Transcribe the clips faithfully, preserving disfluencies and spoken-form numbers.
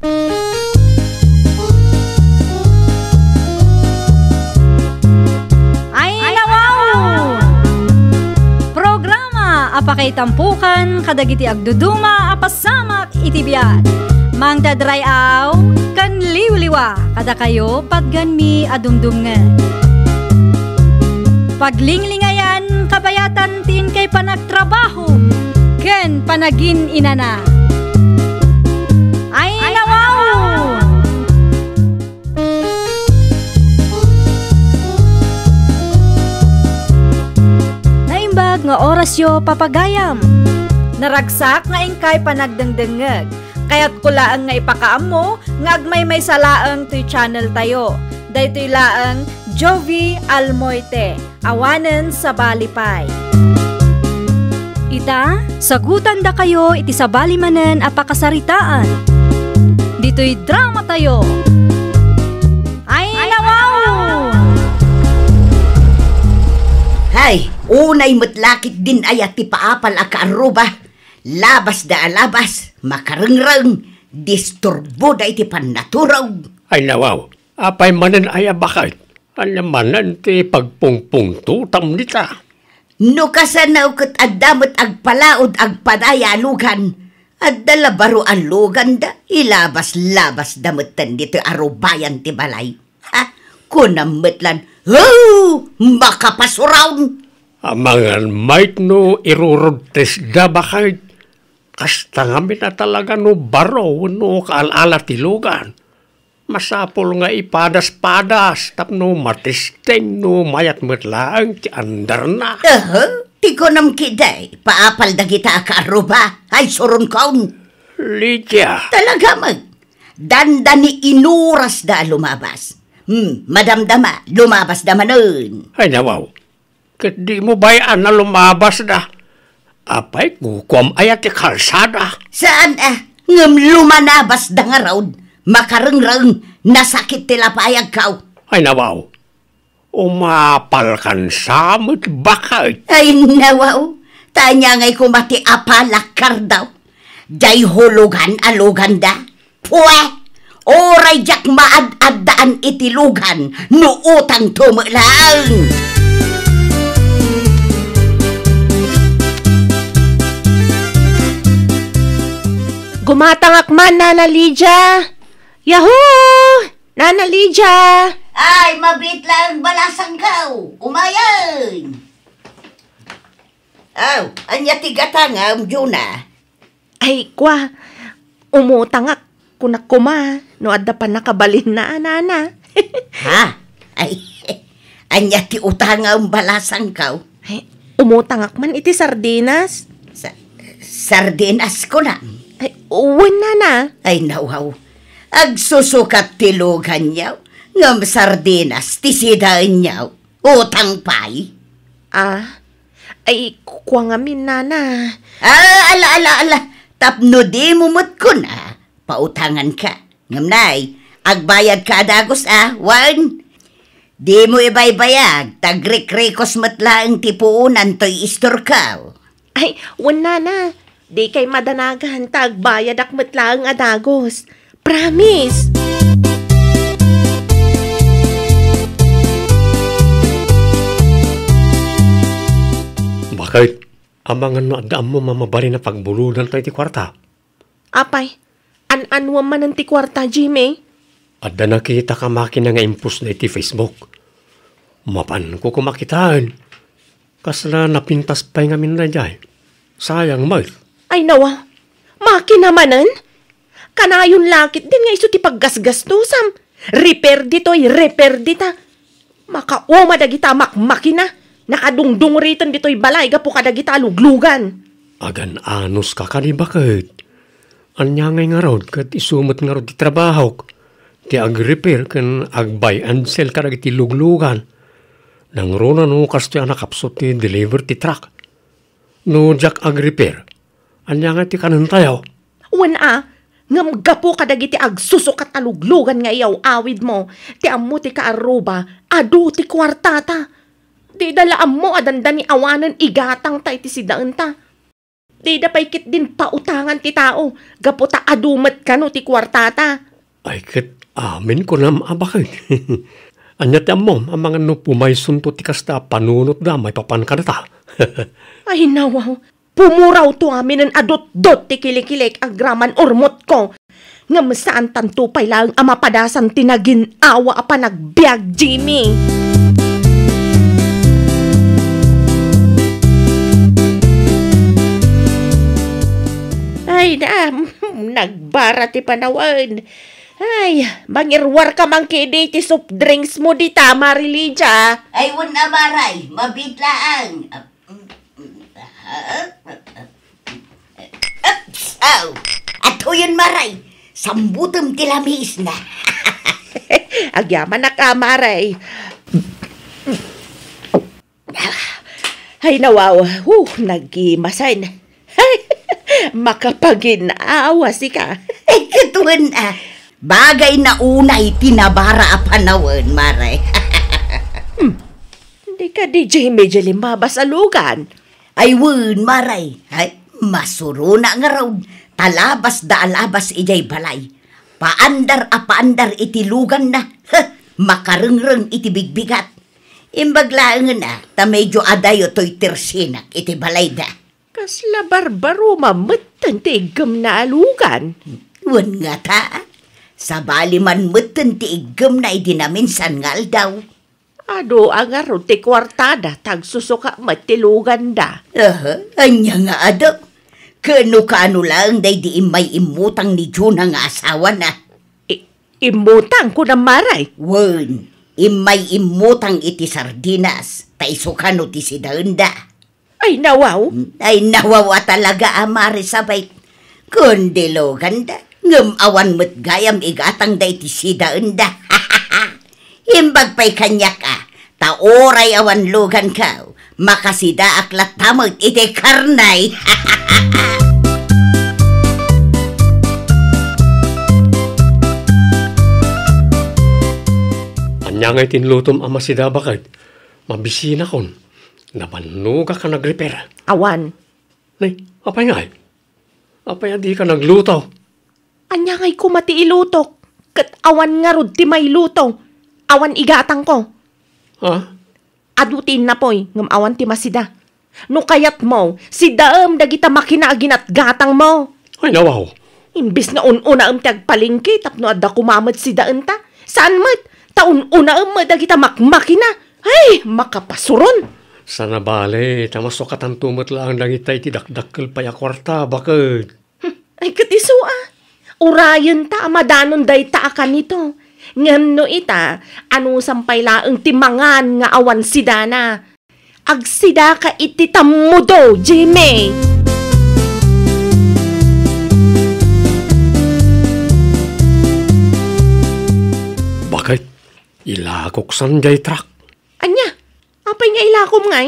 Ayna wow! Programa a pakaitampukan kadagiti agduduma a pasamak iti biag. Mangted ray-aw ken liwliwa kadakayo patgenmi a dumdumngeg. Paglinglingayan kabayatan ti inkay panagtrabaho ken panagin-inana. Ayna wow! Naimbag nga orasyo, papagayam. Naragsak nga inkay panagdengdengngeg. Kayatko laeng nga ipakaammo nga agmaymaysa laeng toy channel tayo. Daytoy laeng Jovi Almoite, awanen sabali pay. Ita, sagutandakayo iti sabali manen a pakasaritaan. Ditoy drama tayo. Ayna wow! Hay, unay met la ketdin aya ti paapal a kaarruba. Labasda a labas, makarengreng, disturboda iti pannaturog. Ayna wow, apay manen aya, baket? Ania manen ti pagpungpungtotam dita? No kasano ket adda met agpalaod agpadaya a lugan, adda la baro a luganda, ilabas-labasda metten ditoy arubayan ti balay. Ha? Kunam met lan, "Ho! Makapasuraon!" Amangan mayat no irurudtesda, baket. Kasta ngamin a talaga no baro wenno kaal-ala ti lugan. Masapul nga ipadas-padas tapno matesteng no mayat met laeng ti andarna. Aha, ti kunam ketdi, paapal dagita a kaarruba, ay suronkon. Lydia. Talaga met. Dandani inurasda a lumabas. Hmm, madamdama, lumabasda manen. Ayna wow. Ket dimo bay-an a lumabasda. Apay, kukuam aya ti kalsada? Saan a, ngem lumanabasda ngarud. Makarengreng, nasakit ti lapayagko. Ayna wow. Umapalkan sa met, baket. Ayna wow. Ta ania ngay koma ti apalak, Cardo? Diay hulugan a luganda. Pue! Uray diak maad-addaan iti lugan no utangto met laeng. Gumatangak man, Nana Lydia. Yahoo! Nana Lydia! Ay, mabiit laeng balasangko. Umayen! Aw, ania ti gatangam, Juna? Ay, kua, umutangak, kunak koma, no adda pannakabalinna, Nana. Ha? Ay, ania ti utangam, balasangko? Ay, umutangak man iti sardinas. Sa-, sardinas, kunam? Ay, wen, Nana. Ayna wow. Agsusukat ti luganyo, ngem sardinas ti sidaenyo. Utang pay? Ah, ay, kua ngamin, Nana. Ah, ala, ala, ala. Tapno dimo met kuna, pautanganka. Ngem nay, agbayadka a dagus a, wen? Dimo ibaybayag, ta agrikrikos met laeng ti puonan toy istorko. Ay, wen, Nana. Dikay madanagan ta agbayadak met laeng a dagus. Promise! Baket, amangan no adda ammom a mabalin a pagbulodan tayo ti kuarta? Apay, an-anuam manen ti kuarta, Jimmy? Adda nakitak a makina nga impostda iti Facebook. Mapanko koma kitaen. Kasla napintas pay ngamin daydiay. Sayang met. Ayna wow. Makina manen? Kanayon la ketdin nga isu ti paggasgastosam. Repair ditoy, repair dita. Makauma dagita a makmakina. Nakadungdungriten ditoy balay gapu kadagita a luglugan. Agan-anuska kadi, baket? Ania ngay ngarud ket isu met ngarud ti trabahok, ti agrepair ken ag-buy and sell kadagiti luglugan. Nangruna no kastoy a nakapsut ti deliver ti truck. No diak agrepair, ania ngay ti kanentayo? Wen a, ngem gapu kadagiti agsusukat a luglugan nga iyaw-awidmo, ti ammo ti kaarruba, adu ti kuartata. Dida la ammo a dandani awanen igatangta iti sidaenta. Dida pay ketdin pautangan ti tao, gapu ta adu met kano ti kuartata. Ay, ket amin kunam a baket. Ania ti ammom, amangan no pumaysonto ti kasta a panunotda maipapan kadata? Ay, nawaw. Pumurawto aminen a dotdot ti kilikilek agraman urmotko. Ngem saantanto pay laeng a mapadasan ti nagin-awa a panagbiag, Jimmy. Ay, na, nagbara ti panawen. Ay, mangiruarka man ketdi ti soft drinks mo dita, Mari Lydia. Ay, wen a, Maray, mabiit laeng. Ups, aw. Atoyen, Maray. Sambutem ti lamisna. Agyamanak a, Maray. Ay, nawaw. Huh, nagimasen. Makapagin-awa sika. Ay, ket wen a. Bagay na unay ti nabara a panawen, Maray. Hmm. Dika di Jimmy di limmabas a lugan. Ay wen, Maray. Ay, masurona ngarud. Ta labasda a labas idiay balay. Paandar a paandar iti luganna. Heh, makarengreng iti bigbigat. Imbag laengen a, ta medyo adayo toy tersinak iti balayda. Kasla barbaruma metten ti iggemna a lugan. Wen ngata, sabali man metten ti iggemna idi naminsan nga aldaw. Adu a ngarud ti kuartada, ta agsusuka met ti luganda. Aha, ania nga adu? Ken no kaano laeng daydi immay immutang ni Juna nga asawana? I-, immutang, kunam, Maray? Wen, immay immutang iti sardinas, ta isu kano ti sidaenda. Ay, nawaw. Ay, nawaw a talaga a Mari Sabay. Kundi luganda, ngem awan met gayam igatangda iti sidaenda. Imbag pay kaniak a, ta uray awan luganko, makasidaak latta met iti karne. Ania ngay ti inlutom a masida, baket? Mabisinakon. Nabannogak a nagrepair. Awan. Nay, apay ngay? Apay a dika nagluto? Ania ngay koma ti ilutok? Ket awan ngarud ti mailuto. Awan igatangko. Ha? Adu ti innapoy, ngem awan ti masida. No kayatmo, sidaem dagita makina a ginatgatangmo. Ay, nawaw. Imbes nga un-unaem ti agpalengke tapno adda koma met sidaenta, saan met, ta un-unaem met dagita makmakina. Ay, makapasuron! Sana bale, ta masukatanto met laeng dagita iti dakdakkel pay a kuarta, baket. Hmm, ay, ket isu a. Urayenta a madanon dayta a kanito. Ngem no ita, anusam pay laeng ti mangan nga awan sidana? Agsidaka iti tammudo, Jimmy! Baket, ilakok san jay truck. Ania? Apay nga ilakom ngay?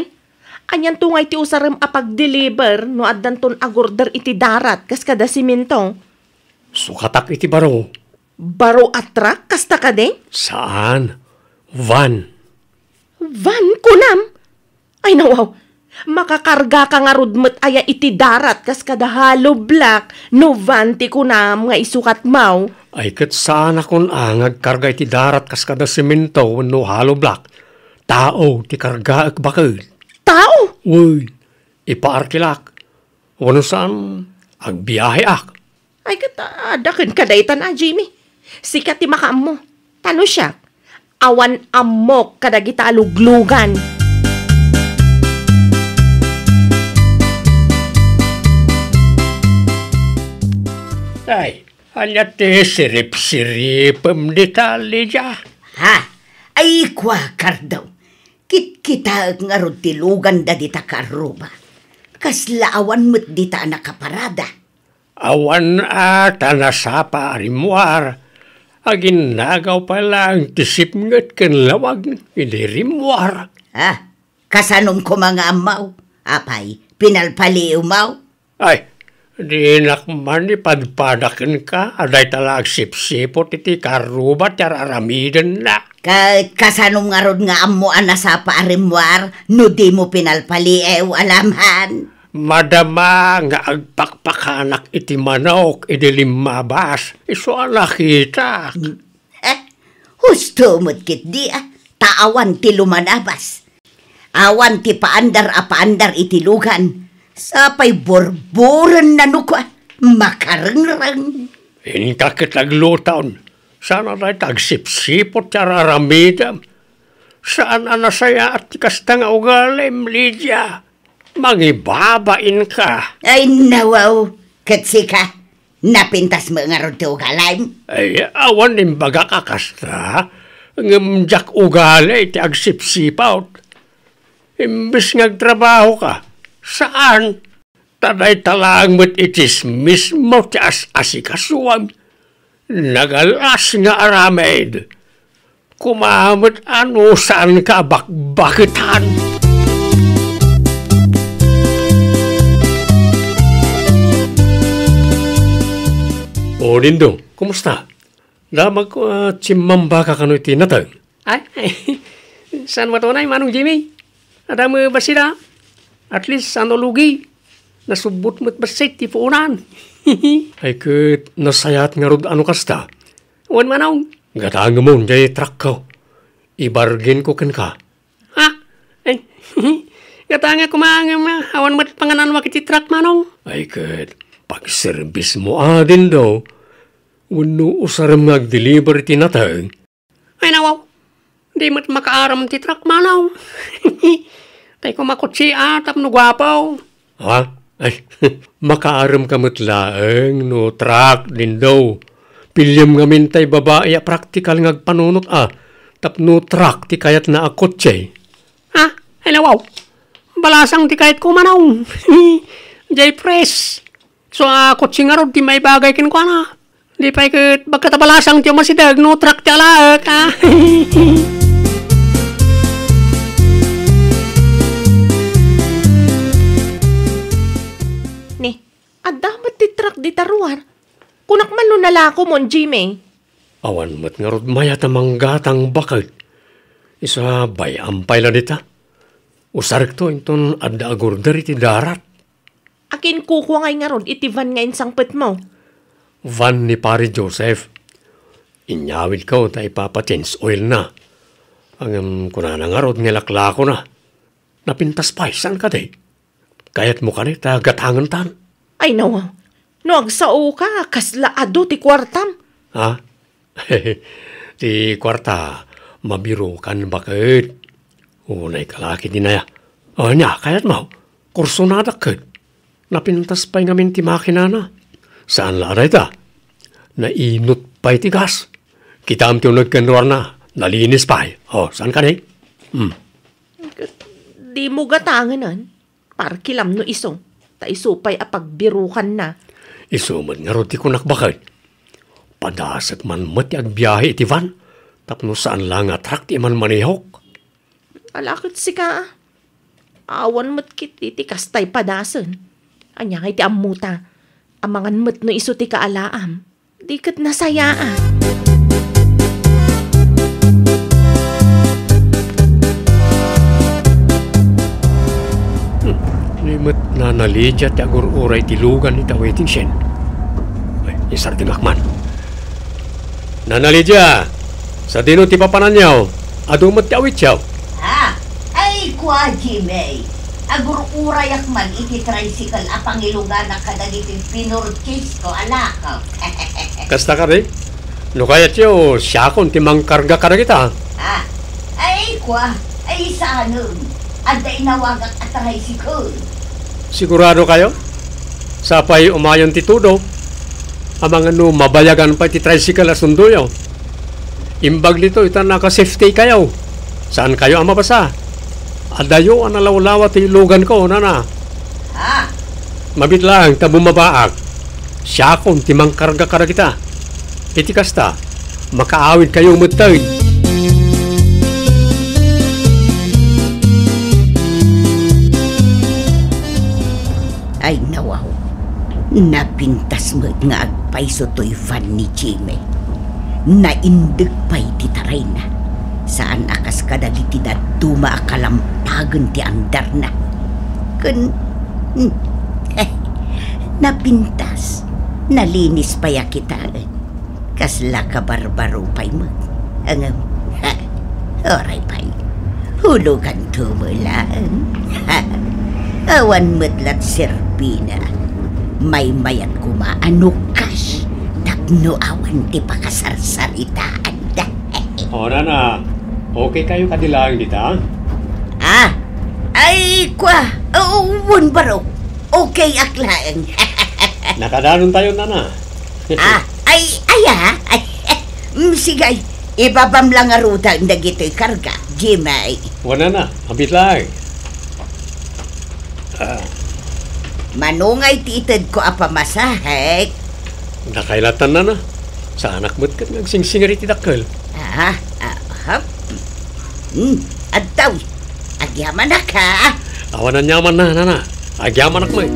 Anianto ngay ti usarem a pag-deliver no addanton agorder iti darat kas kada semento? Sukatak iti baro. Baro a truck kasta kadi? Saan. Van. Van, kunam? Ay, nawaw. Makakargaka ngarud met aya iti darat kas kada hollow block no van ti kunam nga isukatmo? Ay, ket saanakon a nga agkarga iti darat kas kada semento wenno hollow block. Tao ti kargaek, baket. Tao? Wen, ipaarkilak. Wenno saan, agbiaheak. Ay, ket, ah, adda kenka daytan a, Jimmy. Sika ti makaammo. Ta no siak, awan ammok kadagita a luglugan. Ay, ania ti sirip-siripem dita, Lydia? Ha? Ay, kua, Cardo. Kitkitaek ngarud ti luganda dita karruba. Kasla awan met dita a nakaparada. Awan a ta nasapa a rimmuar. Aginnagaw pay laeng ti sipnget ken lawag idi rimmuar. Ah, kasanom koma nga ammo? Apay, pinalpaliiwmo? Ay, dinak man ipadpada kenka a dayta la agsipsipot iti karruba ti ar-aramidenna. Ket kasanom ngarud nga ammo a nasapa a rimmuar no dimo pinalpaliiw, Alamhan? Madama nga agpakpakanak iti manok idi limmabas, isu a nakitak. Eh, husto met ketdi, ah. Ta awan ti lumanabas. Awan ti paandar a paandar iti lugan. Sapay burburen na nuko, ah. Makarengreng. Inka ket agluton. Saan a dayta agsipsiput ti ar-aramidem. Saan a nasayaat ti kasta nga ugalim, Lydia. Mangibabain ka. Ay, nawaw. Ket sika, napintas met ngarud ti ugalim? Ay, awan imbagak a kasta. Ngem diak ugali ti agsipsiput. Imbes nga agtrabaho ka, saan? Ta dayta laeng met iti mismo ti as-asikasuam. Nagalas nga aramid. Koma met a no saanka a bakbaketan. O, Dindo, kumusta? Damagko a, ah, chimmambaka kano iti nateng. Ay, saan mato nay, Manong Jimmy? Adda met bassit a. At least, saan a lugi. Nasubbot met bassit ti puonan. Ay ket, nasayaat ngarud a no kasta. Wen, Manong. Gatangemon jay truckko. Ibargainko kenka. Ha? Ay, gatangek koma ngem, ah, awan met pangngaanmo iti truck, Manong. Ay ket, pagserbismo a, Dindo. Wenno usarem nga agdeliver iti nateng. Ay, nawaw. Di met makaarem ti truck, Manong. Tay koma kotse a, tapno guapo. Ha? Ay, makaarem ka met laeng no truck, Dindo. Piliem ngamin tay babai a praktikal nga agpanunot a, tapno truck ti kayatna a kotse. Ha? Ay, nawaw. Balasang ti kayatko, Manong. Jay press. So, ah, kotse ngarud ti maibagay kenkuana. Di pay ket bagka ta balasang ti umasideg no truck ti alaek, ah. Ni, adda met ti truck dita ruar. Kunak man no nalakomon, Jimmy. Awan met ngarud mayat a manggatang baket. Isu a bay-am pay la dita. Usarekto inton adda agurder iti darat. Akin kukuangay ngarud iti van nga insangpetmo? Van ni Pare Joseph. Inyawidko ta ipapa-change oilna. Ngem kunana ngarud nga laklakona. Napintas pay, saan kadi? Kayatmo kadi ta gatangentan? Ay, no. No agsaoka, kasla adu ti kuartam? Ha? Ti kuarta, mabirukan baket. Unay kalaki dinaya. Ania, kayatmo? Kursonadak ket. Napintas pay ngamin ti makinana. Saan la a dayta? Nainot pay ti gas. Kitaem ti uneg ken ruarna. Nalinis pay. O, saan kadi? Hmm. Dimo gatangenen? Parkilam no isu, ta isu pay a pagbirukanna. Isu met ngarud ti kunak baket. Padasek man met ti agbiahe iti van, tapno saan la nga truck ti imanmanehok. Ala ket sika, a. Awan met ketdi ti kastay padasen. Ania ngay ti ammota? Amangan met no isu ti kaalaam. Di ket nasayaat. Hmm, ni met Nana Lydia ti agur-uray ti lugan ita waiting shed. Ay, isardengak man. Nana Lydia, sadino ti papananyo? Adu met ti awityo? Ah, ay, kua, Jimmy. Agur-urayak man iti tricycle a pangiluganak kadagiti pinurchasesko a lakaw. Kasta kadi? No kayatyo, siakon ti mangkarga kadagita. Ah, ay, kua, ay, saanen. Adda inawagak a tricycle. Sigurado kayo? Sapay umayon ti tudo. Amangan no mabayagan pay ti tricycle a sundoyo. Imbag ditoy ta naka-safety kayo. Saan kayo a mabasa? Adayo a nalawlawa ti luganko, nana. Ah. Mabit laeng ta bumabaak. Siakon ti mangkarga kadagita. Iti kasta, makaawid kayo metten. Ay, nawaw. Napintas met nga agpayso toy van ni Jimmy. Naindeg pay ti tarayna. Saan a kas kadagiti dadduma a kalampagen ti andarna. Ken Hmm. Napintas, nalinis pay a kitaen. Kasla kabarbaro pay met. Ngem, uray pay. Huluganto met laeng. Awan met la ti serbina. Maymayat koma a nukkas tapno awan ti pakasarsaritaanda. O, nana, okay kayo kadi laeng dita? Ah, ay, kua, wen baro. Okay ak laeng. Nakadanon tayo, nana. Ah, ay, ay, ah, ay, mm, sige, ay, ibabam lang a ruta dagitoy karga, Jimmy. Wen, nana, abit laeng. Ah. Mano ngay ti itedko a pamasahe? Nakailatan, nana. Saanak met ket nga agsingsingir iti dakkel. Ah, ah, hap. Hmm, adtaw. Agyamanak, ha? Awan aniamanna, nana. Agyamanak met.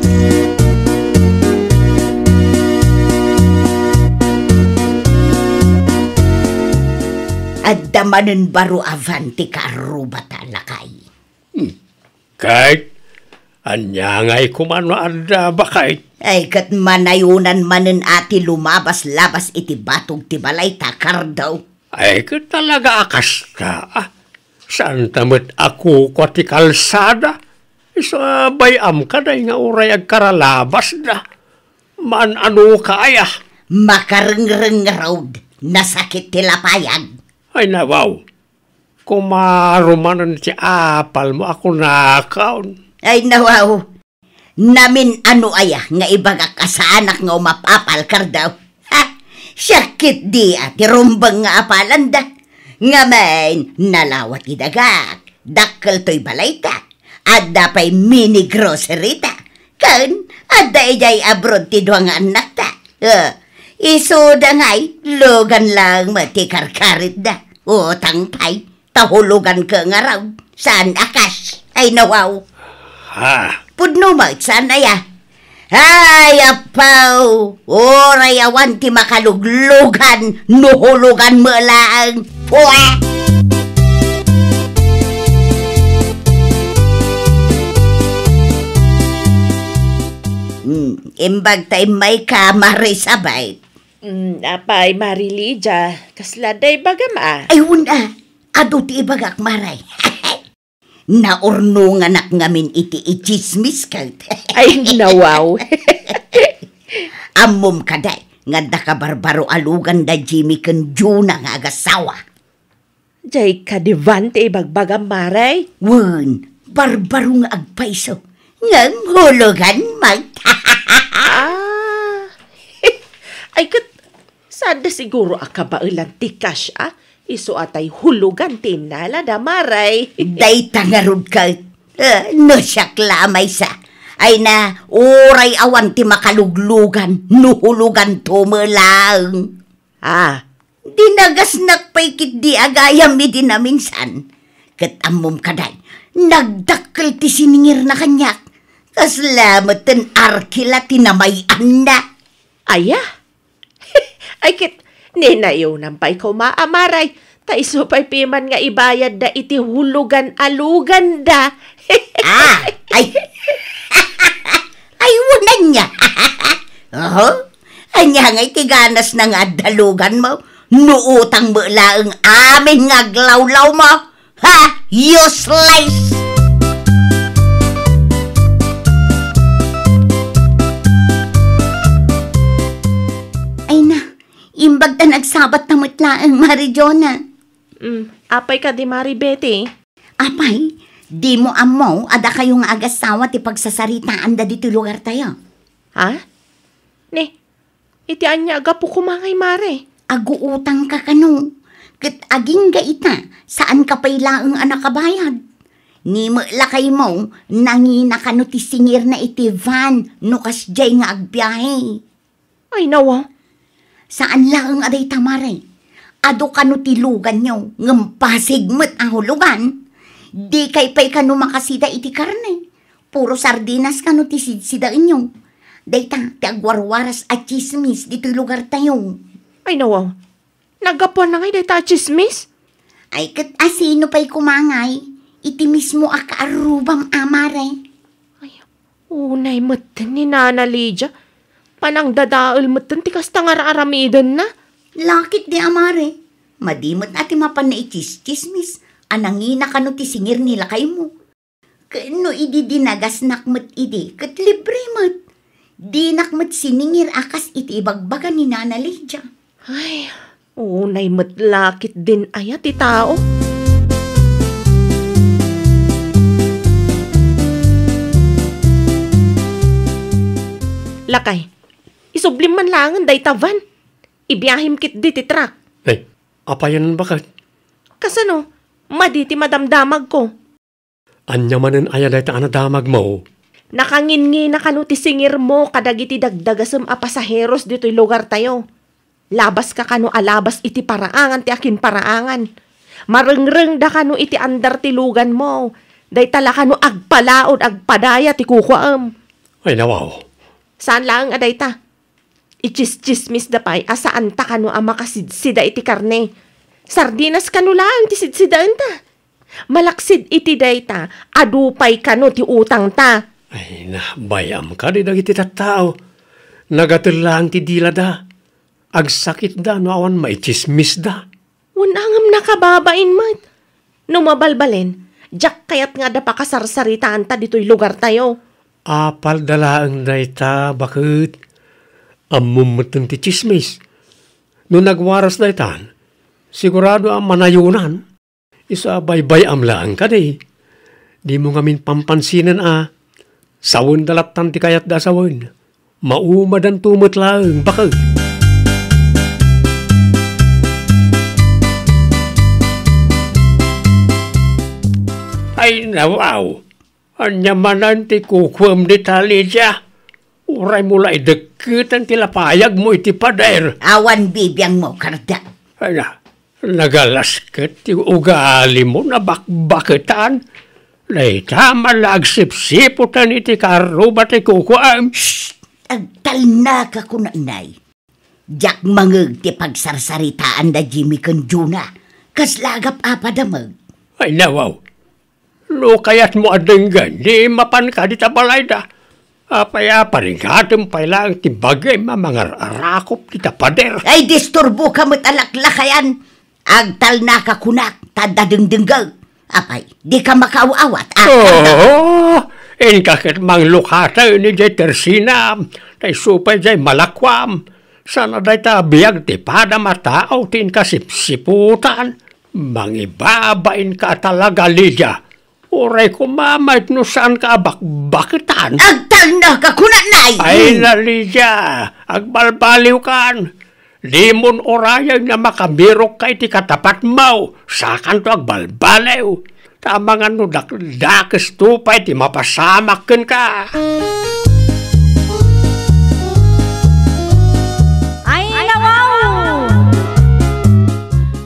Adda manen baro a van ti kaarrubata, lakay. Hmm. Ket ania ngay koma no adda, baket? Ay, ket manayonan manen a ti lumabas-labas iti batog ti balay ta kardaw. Ay, ket talaga a kasta, a. Saanta met a kukua ti kalsada. Isu a bay-am kadi nga uray agkaralabasda. Maan-ano ka aya? Makarengreng ngarud, nasakit ti lapayag. Ay, nawaw. Kumaro manen ti apalmo a kunakon. Ay, nawaw. Namin-ano aya nga ibagak a saanak nga umap-apal, kardaw? Ha? Siak ketdi a ti rumbeng nga apalanda. Ngamin, nalawa ti dagak. Dakkel toy balayta. Adda pay mini grocery ta. Ken, adda idiay abroad ti dua nga annakta. Eh, isuda ngay, lugan lang met ti karkaritda. Utang pay, ta hulugan ket ngarud. Saan a cash? Ay, nawaw. Ha? Pudno met, saan aya? Ay, apaw! Uray awan ti makaluglugan no hulugan met laeng. Pue! Hmm, imbag ta immayka, Mare Sabay. Hmm, apay, Mare Lydia, kasla adda ibagam a? Ay, wen a. Adu ti ibagak, Mare. Naurnonganak ngamin iti itsismis ket. Ay, nawaw. Ammom kadi nga adda kabarbaro a lugan da Jimmy ken Juna nga agasawa. Diay kadi van ti ibagbagam, Mare? Wen, barbaro nga agpayso. Ngem hulugan met. Ah. Ay, ket, saanda siguro a kabaelan ti cash, a? Isu a tay hulugan ti innalada, Mare. Dayta ngarud ket, eh, no siak la a maysa. Ay na, uray awan ti makaluglugan no huluganto met laeng. Ah. Dinagasnak pay ketdi a gayam idi naminsan. Ket ammom kadi, nagdakkel ti siningirna kaniak. Kasla metten arkila ti namay-anna. Aya? Ay ket, ninayonam pay koma a, Mare, ta isu pay piman nga ibayadda iti hulugan a luganda. Ah, ay. Ay, wen ania. Oho. Ania ngay ti ganasna nga adda luganmo? No utang met laeng amin nga aglawlawmo. Ha? Useless! Ay na, imbag ta nagsabatta met laeng, Mare Jona. Mm, apay kadi, Mare Betty? Apay, dimo ammo a dakayo nga agasawa ti pagsasaritaanda ditoy lugartayo? Ha? Ni, iti ania a gapu koma ngay, Mare? Aguutangka kano, ket agingga ita, saanka pay laeng a nakabayad. Ni met lakaymo, nangina kano ti singirna iti van no kasdiay nga agbiahe. Ay, nawa. Saan laeng a dayta, Mare. Adu kano ti luganyo, ngem basig met a hulugan. Dikay pay kano makasida iti karne. Puro sardinas kano ti sidsidaenyo. Dayta ti agwarwaras a tsismis ditoy lugartayo. Ay, nawa. Naggapuanna ngay dayta a tsismis? Ay, ket asino pay koma ngay? Iti mismo a kaarrubam a, Mare. Ay, Unay metten ni Nana Lydia. Panangdadael metten ti kasta nga ar-aramidenna. Lakit di amare. Madi met a ti mapan naichischismis a nangina kano ti singir ni lakaymo. Ket no idi dinagasnak met idi, ket libre met. Dinak met siningir a kas iti ibagbaga ni Nana Lydia. Ay, unay met lakit din aya ti tao. Lakay, isublim man laengen dayta van. Ibiahim ketdi ti truck. Ay, apayen baket? Kasano? Madi ti madamdamagko. Ania manen aya dayta a nadamagmo? Nakanginngina kano ti singirmo kadagiti dagdagasem a pasaheros ditoy lugartayo. Labaska kano a labas iti paraangan ti akinparaangan. Marengrengda kano iti andar ti luganmo. Dayta la kano agpalaod, agpadaya ti kukuaem. Ay, nawaw. Saan laeng a dayta? Ichischismisda pay a saanta kano a makasidsida iti karne. Sardinas kano laeng ti sidsidaenta. Malaksid iti dayta, adu pay kano ti utangta. Ay, na, bay-am kadi dagiti tattao. Nagatel laeng ti dilada. Agsakitda no awan maichismisda. Wen a ngem nakababain met. No mabalbalen, diak kayat nga adda pakasarsaritaanta ditoy lugartayo. Apalda laeng dayta, baket. Ammom metten ti tsismis. No nagwaras daytan, sigurado a manayonan. Isu a baybay-am laeng kadi. Dimo ngamin pampansinen a sawenda lattan ti kayatda a sawen. Maumadanto met laeng, baket. Ay, nawaw. Ania manen ti kukuem dita, Lydia? Uraymo la idekketen ti lapayagmo iti pader. Awan bibiangmo, karda. Ay na, nagalas ket ti ugalimo a bakbaketan. Dayta man la agsipsiputan iti karruba ti kukuem. Shh! Agtalnaka, kunanay. Diak mangeg ti pagsarsaritaan da Jimmy ken Juna. Kasla agap-apa damag. Ay, nawaw. No kayatmo a denggen, di mapan ka dita balayda. Apay a paringatem pay laeng ti bagim a mangar-arakop dita pader. Ay, disturboka met a laklakayan. Agtalnaka kunak, ta adda dengdengngeg. Apay, dika makaaw-awat, a? Oo, inka ket manglukaten idiay tersina, ta isu pay diay malakuam. Saan a dayta a biag ti padam a tao ti inka sipsiputan. Mangibabainka a talaga, Lydia. Uray koma met no saanka a bakbaketan. Agtalnaka, kunanay! Ay na, Lydia, agbalbaliwkan. Dimon urayen nga makabirokka iti katapatmo, saakanto agbalbaliw. Ta amangan no dakdakesto pay ti mapasamak kenka. Ay, nawaw!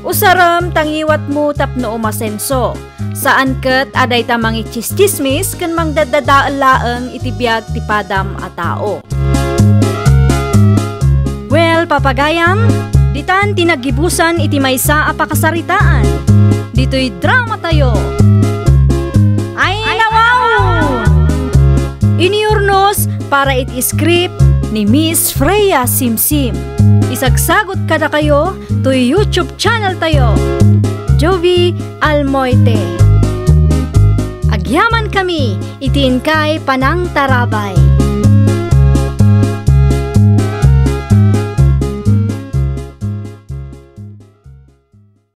Usarem ta ngiwatmo tapno umasenso. Saan ket a dayta mangitsistismis ken mangdaddadael laeng iti biag ti padam a tao. Well, papagayam, ditan ti naggibusan iti maysa a pakasaritaan. Ditoy dramatayo. Ay, nawaw! Iniurnos para iti script ni Miss Freya Simsim. Isagsagot kadakayo toy YouTube channel tayo, Jovi Almoite. Agyaman kami iti inkay panangtarabay.